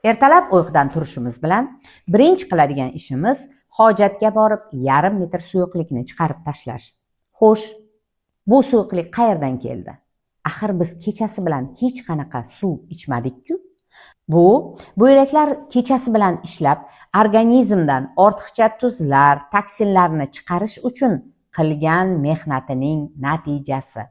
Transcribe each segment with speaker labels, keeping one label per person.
Speaker 1: Ertalab uyqudan turishimiz bilan birinchi qiladigan ishimiz hojatga borib 0,5 litr suyuqlikni chiqarib tashlash. Xo'sh, bu suyuqlik qayerdan keldi? Axir biz kechasi bilan hech qanaqa suv ichmadik-ku. Bu buyraklar kechasi bilan ishlab, organizmdan ortiqcha tuzlar, toksinlarni chiqarish uchun qilgan mehnatining natijasi.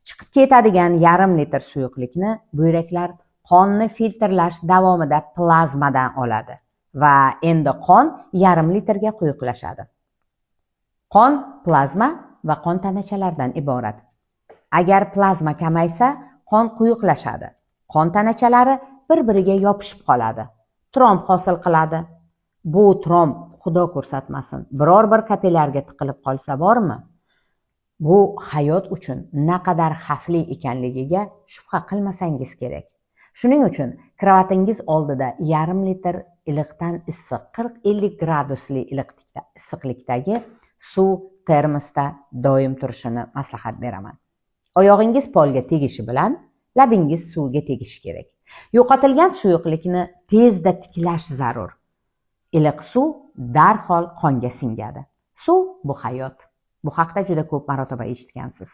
Speaker 1: Chiqib ketadigan 0,5 litr suyuqlikni buyraklar qonni filtrlash davomida plazmadan oladi va endi qon 0,5 litrga quyuqlashadi. Qon plazma va qon tanachalaridan iborat. Agar plazma kamaysa, qon quyuqlashadi. Qon tanachalari bir-biriga yopishib qoladi. Tromb hosil qiladi. Bu tromb, Xudo ko'rsatmasin, biror bir kapillyarga tiqilib qolsa bormi? Bu hayot uchun naqadar xavfli ekanligiga shubha qilmasangiz kerak. Shuning uchun kravatingiz oldida 0,5 litr iliqdan issiq, 40-50 gradusli issiqlikdagi suv termosda doim turishini maslahat beraman. Oyog'ingiz polga tegishi bilan labingiz suvga tegishi kerak. Yo'qotilgan suyuqlikni tezda tiklash zarur. Iliq suv darhol qonga singadi. Suv bu hayot. Bu haqda juda ko'p marotaba eshitgansiz.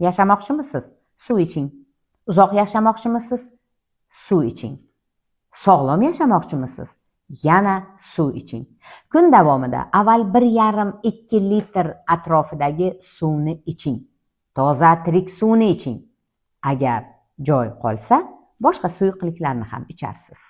Speaker 1: Yashamoqchimisiz? Suv iching. Uzoq yashamoqchimisiz? Suv iching. Sog'lom yashamoqchimisiz? Yana suv iching. Kun davomida avval 1,5-2 litr atrofidagi suvni iching. Toza, tirik suvni iching. Agar joy qolsa, boshqa suyuqliklarni ham icharsiz.